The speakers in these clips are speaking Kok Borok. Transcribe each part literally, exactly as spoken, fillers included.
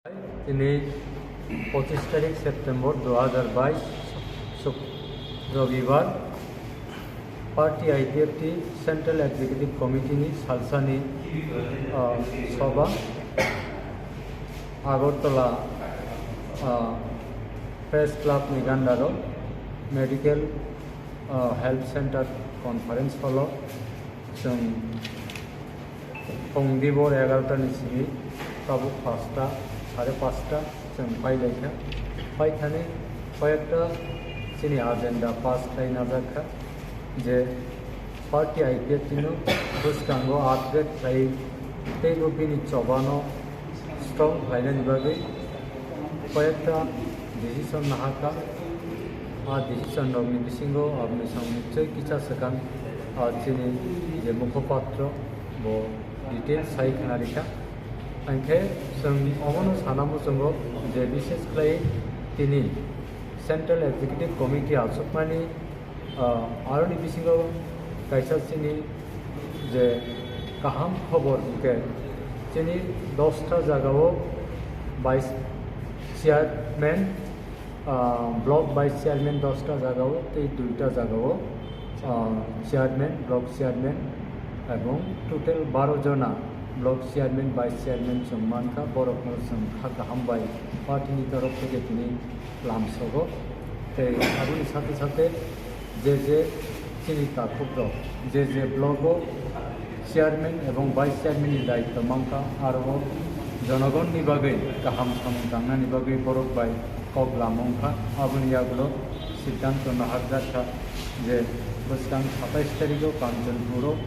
Tini pochish tarik September dua hajar bais, Suk-, Robibar, Party I P F T Central Executive Committee ni salsani, ah, soba Agartala, ah, Press Club ni gandaro Medical, ah, Health Center Conference Hall o chwng Phung dibor egarota ni simi tabuk pasta, sare pasta chwng pai lai kha. Pai thani koi ekta chini agenda pass khai najak kha je party I P F T no bwskango upgrade khai tei bo bini choba no strong khlainani bagwi koi ekta decision nahar kha. A decision rokni bisingo aboni samung nichoi kisa swkang, ah, chini je mukhopatro bo details sai khna rikha. Hingkhe chwng omono sana muchungo je bishes khlai tini Central Executive Committee achukmani, ah, aroni bisingo kaisa chini je kaham khobor hwnkhe chini dosta jagao vice chairman, ah, block vice chairman dosta jagao tei duita jagao, ah, chairman, block chairman ebong total baro jona block chairman, vice chairman chwng mankha, borokno chwng kha kaham bai party ni torop theke tini lamsogo. Tei aboni sate sate je je chini takhukrok je je blogo chairman ebong vice chairman ni daityo mankha, aro o jonogonni bagwi kaham samung tangnani bagwi borok bai kok lama wngkha. Aboni yagulo siddhanto naharjak kha je bwskang satais tarigo Kanchanpuro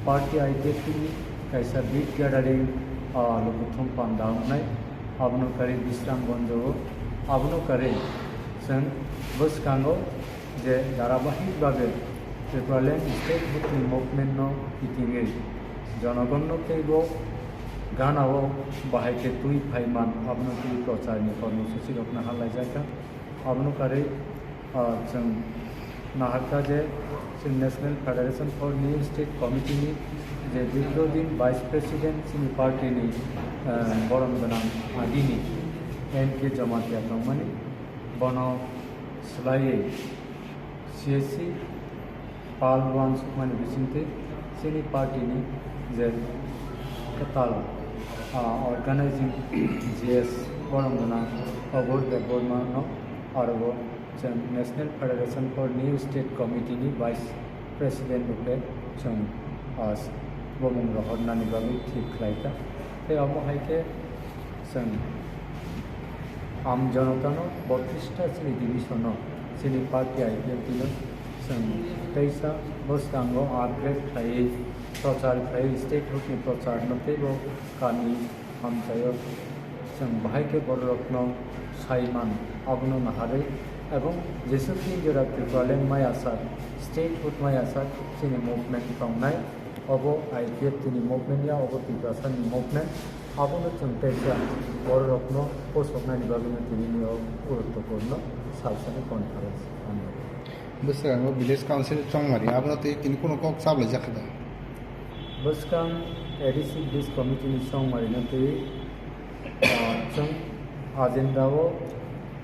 party I P F T ni kaisa big gathering, ah, lukuthum panda wngnai, abono karwi Bisramganjo o, abono karwi chwng bwskango je dharabahik bhabe Tipraland statehood ni movement no kitingwi jonogon no teibo gana o bahai khe twi phaiman abono twi prochar ni kormosuchi rok naharlaijak kha. Abono karwi, ah, chwng naharkha je chwng National Federation for New State Committee ni je Dikrodin Vice President chini party ni, ah, borom gwnang agini N K Jamatia tongmani, bono swlaiwi C S C pal uansukmani bisingtwi chini party ni je kwtal, ah, organizing G S borom gwnang Obor Debbarma no aro o chwng National Federation for New State Committee ni Vice President rwkhe chwng, ah, bumung rohornani bagwi thik khlaikha. Tei omo hai khe chwng Aam Janata no botris ta chini division no chini party I P F T no chwng teisa bwskango upgrade khlaiwi prochar khlaiwi statehood ni prochar no teibo kami amchaio chwng bahai khe bororokno saiman abono naharwi ebong jeswk din jora Tipraland maya sak statehood maya sak chini movement tongnai. Obo I P F T ni movement ya, obo Tiprasa ni movement. Abono chwng teisa bororokno posoknani bagwino tini o guruttwpurno salsani conference ano. Bwskango village council Chongmari, abono tei tini kuno kok chablaijak kha da? Bwskang A D C village committee ni Chongmari no twi, ah, chwng agenda o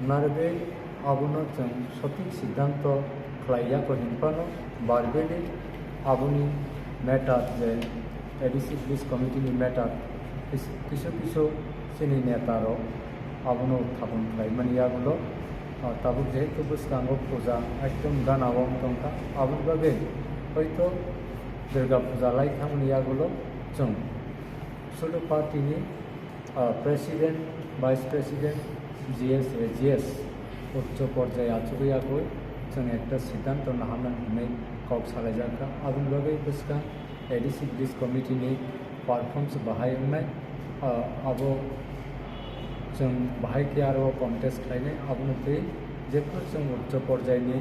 narwgwi abono chwng sothik siddhanto khlai ya kho hinphano verbally aboni matter je A D C village committee ni matter kis-, kisu kisu chini neta rok abono uthapon khlai mani yagulo, ah, tabuk jehetu bwskango puja ekdom gana o wng tongkha, aboni bagwi hoito Durga puja lai thangmani yagulo chwng Sulu party ni, ah, president, vice president, G S, A G S, uccho porjai achugwi yagwi chwng ekta siddhanto naharnani hwnwi kok salaijak kha. Aboni bagwi bwskang A D C village committee ni performance bahai wngnai, ah, abo chwng bahai khe aro contest khlainai, abono twi jephru chwng uccho porjai ni,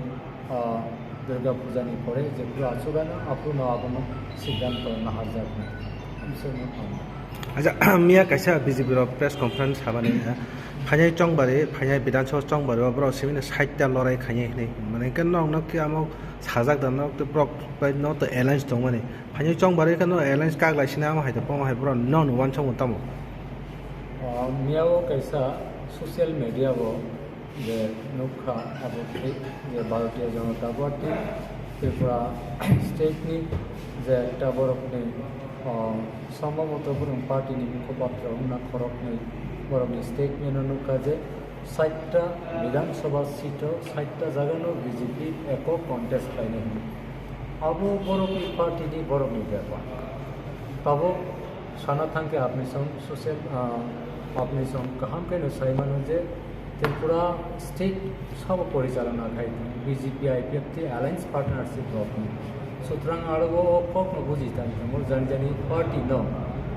ah, Durga puja ni pore jephru achugano aphruno abono siddhanto naharjaknai. Acha, miya kaisa B J P rok press conference habani, eh, phainai Chongbari, phainai Bidhan Sabha Chongbari o borok simi side ta lorai khainai hinwi. Mane khe nok nok khe amo sajak da nok tei borok bai nok tei alliance tongmani. Phainai Chongbari khe no alliance kak lai sina amo hai to pomo hai borok no no wansukmung tamo. Ah, miyao kaisa social media o je nukha abo khe je Bharatiya Janata Party Tripura state ni je ekta borokni, ah, Sambhaboto borok party ni mukhopattro wngna khoroknwi borokni statement o nukha je sait ta Bidhan Sabha seat o sait ta jaga no B J P ekok contest khlainai hwnwi. Abo borokni party ni borokni bepar. Tabuk sana thangkhe apni song social, ah, apni song kaham khe no sai mano je Tripura state sabo porichalona khai B J P I P F T alliance partnership rokni. Sutrang aro o kok no buji tang tongo jani jani party no,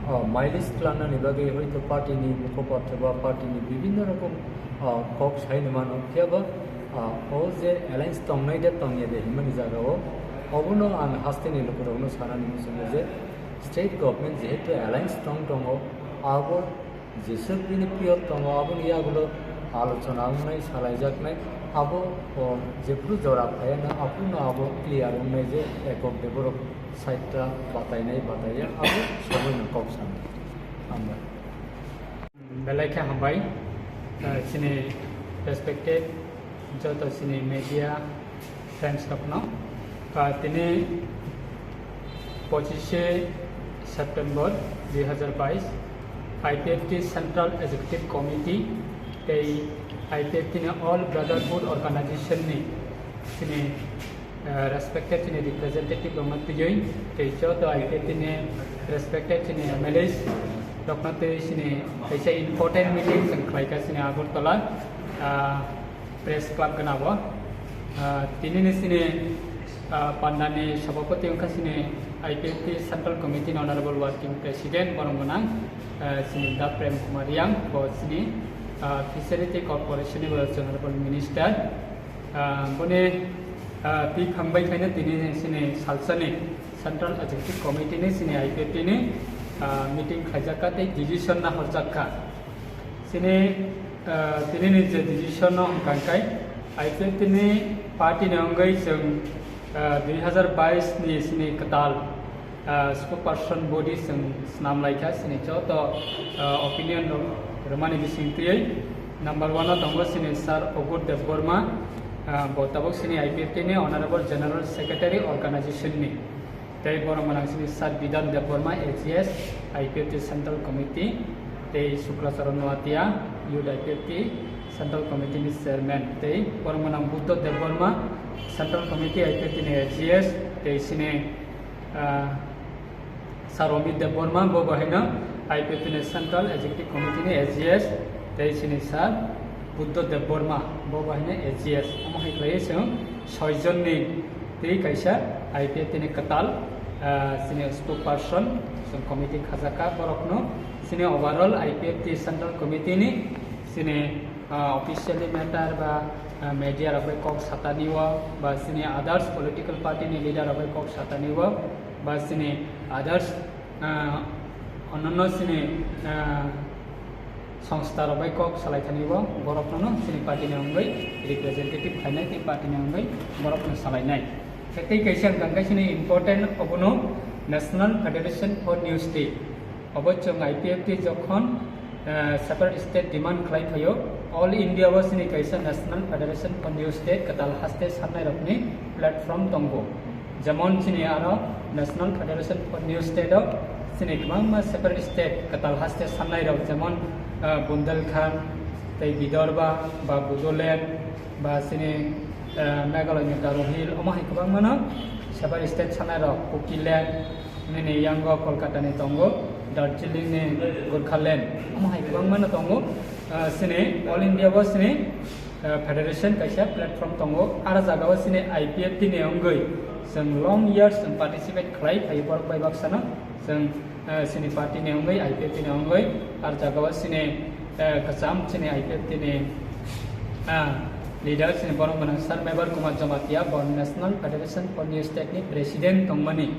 ah, mileage klanani bagwi hoito party ni mukhopattro ba party ni bibhinno rokom, ah, kok sai no mano. Phiya ba, ah, o je alliance tongnai de tongya de himani jaga o obono ang haste ni lukurokno sanani muchungo je state government jehetu alliance tong tongo, abo jeswk bini period tongo, aboni yagulo alochona wngnai, salaijaknai, abo, o, jephuru jora phaiya na, aphuru no abo clear wngnai je ekok de borok sait ta batainai, bataiya, abo somoi no kok sanai. Hambai. Belai khe hambai, uh, chini respected joto chini media friends rokno. Ah, tini pochishe September dui hazar bais, I P F T Central Executive Committee tei I P F T ni All Brotherhood Organization ni chini, ah, respected chini representative rokno twiwi tei joto I P F T ni respected chini M L As rokno twiwi chini kaisa important meeting chwng khlaikha chini Agartala, ah, Press Club gana bo. Ah, tini ni sini, ah, pandani sabapati wngkha sini I P F T Central Committee ni Honorable Working President borok gwnang, ah, sini Da Prem Kumar Riang bo sini, ah, Fishery tei Corporation ni bo Honorable Minister. Ah, boni, ah, twi phang bai khaina tini sini salsani Central Executive Committee ni sini I P F T ni, ah, meeting khaijak kha tei decision na horjak kha. Chini, ah, tini ni je decision no hwnkha khe I P F T ni party ni wngwi chwng, ah, dui hazar bais ni sini kwtal, ah, spokesperson body chwng snam lai kha, chini joto, ah, opinion rok rwmani bising twiwi number one o tongo chini Sir Agur Debbarma, ah, bo tabuk chini I P F T ni Honorable General Secretary organization ni. Tei borok gwnang sini Sir Bidhan Debbarma, A G S, I P F T Central Committee, tei Suklacharan Noatia, Youth I P F T Central Committee ni Chairman, tei borok gwnang Buddha Debbarma, Central Committee I P F T ni A G S, tei sini, ah, Sir Amit Debbarma, bo bo haino I P F T ni Central Executive Committee ni A G S, tei sini Sir Buddha Debbarma, bo bo haino A G S. Omo hai khlaiwi chwng soi jonni tei kaisa I P F T ni kwtal, ah, chini spokesperson, chwng committee khajak kha borokno, chini overall I P F T Central Committee ni chini, ah, officially matter ba, ah, media rok bai kok satani o, ba chini others political party ni leader rok bai kok satani o, ba chini others, ah, ononno chini, ah, songstha rok bai kok salai thani o, borok no chini party ni wngwi representative khainai tei party ni wngwi borok no salai nai. Tei kaisa wngkha khe chini important obono National Federation for New State. Obo chwng I P F T jokhon, eh, separate state demand khlai phaio, All India o chini kaisa National Federation for New State kwtal haste sannai rokni platform tongo. Jemon chini aro National Federation for New State o chini kwbangma separate state kwtal haste sannai rok, jemon, ah, Bundelkhand, tei Vidarbha, ba Bodoland, ba chini, ah, Meghalaya ni Garo Hill, omo hai kwbangmano separate state sannai rok, Kukiland, nini yango Kolkata ni tongo, Darjeeling ni Gorkhaland, omo hai kwbangmano tongo, ah, chini All India bo chini, ah, federation kaisa platform tongo. Aro jaga o chini I P F T ni wngwi chwng long years chwng participate khlai phai borok bai baksano chwng, ah, chini party ni wngwi, I P F T ni wngwi, aro jaga o chini, ah, kwcham chini I P F T ni, ah, leader chini borok gwnang Sir Mebar Kumar Jamatia bo National Federation for New State ni president tongmani.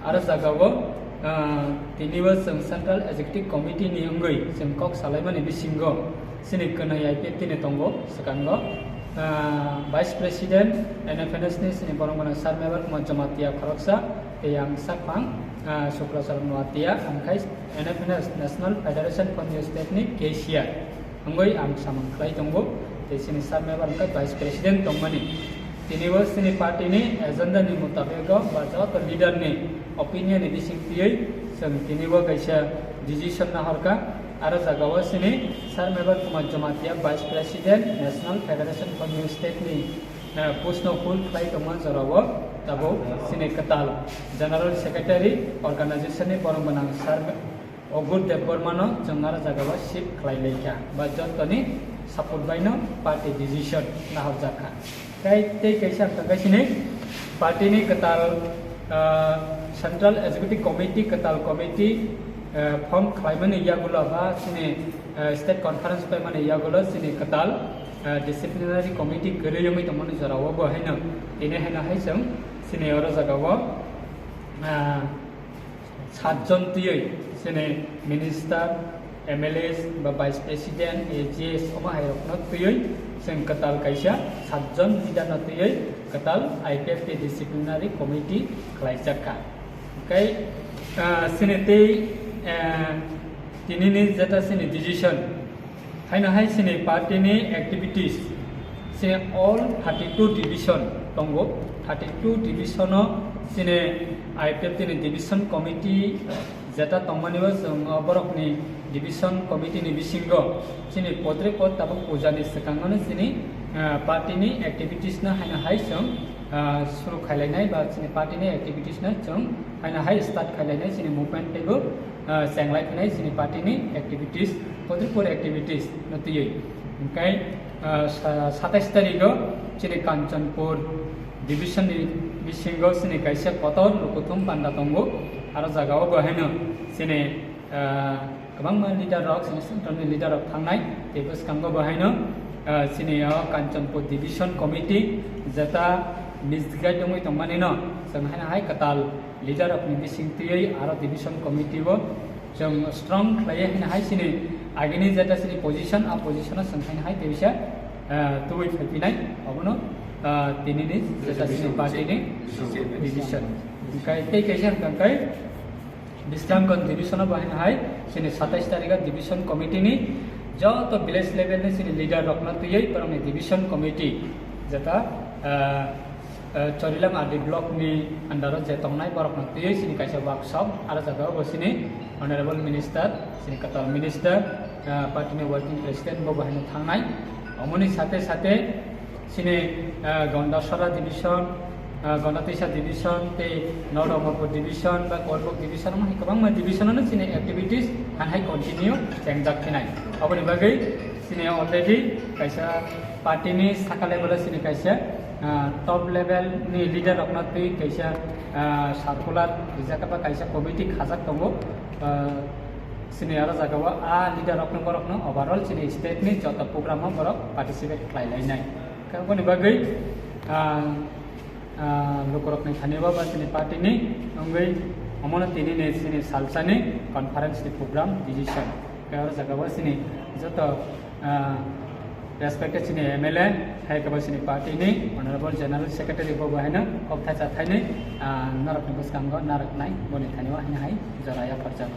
Aro jaga o, ah, tini bo chwng Central Executive Committee ni wngwi chwng kok salaimani bisingo chini kwnwi I P F T ni tongo, swkango, ah, Vice President N F N S ni chini borok gwnang Sir Mebar Kumar Jamatia khoroksa, tei ang sakphang, Ah, Sukla Charan Noatia, ang khai N F N S, National Federation for New State ni cashier wngwi ang samung khlai tongo, tei chini sir member wngkha vice president tongmani. Tini bo chini party ni agenda ni mutabego ba joto leader ni opinion ni bising twiwi chwng tini bo kaisa decision nahorkha. Aro jaga o chini sir member Kumar Jamatia, vice president, National Federation for New State ni eh, post no hold khlai tongma jorao tabuk chini kwtal General Secretary organization ni borok gwnang sir Ogur Debbarma no chwng aro jaga o shift khlai laikha ba jottoni support bai no party decision nahorjak kha. Tei tei kaisa ang tongkha chini party ni kwtal, eh, Central Executive Committee, kwtal committee, eh, form khlaimani yagulo ba chini, eh, state conference paimani yagulo chini kwtal ah, disciplinary committee kwrwi wngwi tongmani jorao bo haino tini haino hai chwng chini oro jagao, ah, satjon twiwi chini minister, M L As ba vice president, A G S omo hai rokno twiwi chwng kwtal kaisa satjon leader no twiwi kwtal I P F T disciplinary committee khlaijak kha. Hwnkhe, ah, chini tei, ah, tinini jeta chini decision Haino hai chini party ni activities, chini all thirty two division tongo, thirty two division o chini I P F T ni division committee jeta tongmani o chwng o borok ni division committee ni bisingo chini podre pod tabuk puja ni swkang no chini, ah, party ni activities no haino hai chwng, ah, suru khailainai ba chini party ni activities no chwng haino hai start khailainai chini movement teibo, ah, chenglai phinai chini party ni activities, Kodripur activities no twiwi. Hwnkhe, ah, sa-, satais tarikh o chini Kanchanpur division ni bisingo chini kaisa kotor lukuthum panda tongo. Aro jaga o bo haino chini, ah, kwbangma leader rok, chini central ni leader rok thangnai. Tei bwskango bo haino, ah, chini o Kanchanpur division committee jeta misguide wngwi tongmani no chwng haino hai kwtal leader rok ni bising twiwi aro division committee o chwng strong khlaiwi haino hai chini agini jeta chini position, a position o chwng haino hai teisa, ah, tubui phaiphinai obono, ah, tinini jeta chini party ni division. Hwnkhe tei kaisa hwnkhe Bisramganj division o bo haino hai chini satais tarikh o division committee ni joto village level ni chini leader rokno twiwi borokni division committee jeta, ah, eh, Chorilam R D block ni under o je tongnai borok no twiwi chini kaisa workshop, aro jaga o bo chini Honorable Minister, chini kwtal Minister, eh, party ni working president bo bo haino thangnai. Omoni sate sate chini, eh, Gondasora division, eh, Gondatwisa division tei North Amarpur division ba Korbuk division, omo hai kwbangma division ano chini activities han hai continue chengjak khinai. Oboni bagwi chini already kaisa party ni saka level o chini kaisa, ah, top level ni leader rokno twi kaisa, ah, circular rijak ba kaisa committee khajak tongo. Ah, chini aro jaga o a leader rokno borokno overall chini state ni joto program o borok participate khlai lainai. Khe aboni bagwi, ah, ah, lukurokni thani o ba chini party ni wngwi omono tini ni chini salsa ni conference ni program decision. Khe aro jaga o chini joto, ah, respected chini M L A, hai khe bo chini party ni Honorable General Secretary bo bo haino kok thaisa thainwi, ah, norokni bwskango narwknai boni thani o haino hai jora yapharjak.